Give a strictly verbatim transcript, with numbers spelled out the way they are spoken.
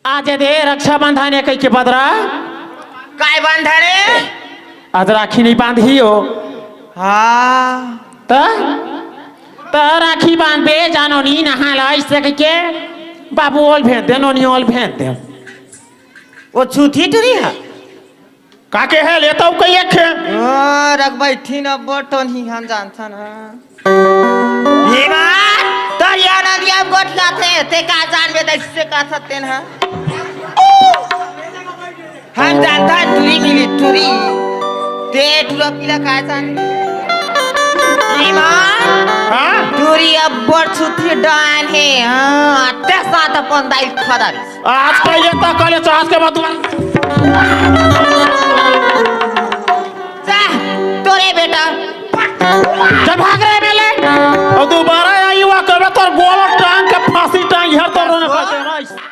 आज दे रक्षाबंधन हे कहिके बदरा। काय बंधन हे? आज राखी नइ बांधही हो। हाँ। त? त राखी बांधबे जा नोनी नहा ला अइसे कहिके बाबू ओल भेज दे, नोनी ओल भेज दे। ओ छुथी टुरी हे। का के हे, लेता हूँ कई एक खे। ओ, रख बैठी न, बोटो नहीं हम जानथन, हाँ। हे माँ, तोर या नदिया में गोठियाथे, ते का जानबे, तइसे का सत्यन, हाँ। हम जानथन, टुरी मिली, टुरी। ते टुरा पीला का जान। हे माँ, हाँ? टुरी अब्बड़ छुथी डान हे, हाँ, ते साथ अपन दाई खा डारिस। आज पहिले त कले चाहत के मत मार। जा, तोरे बेटा। चल भाग रे मेले। अउ दोबारा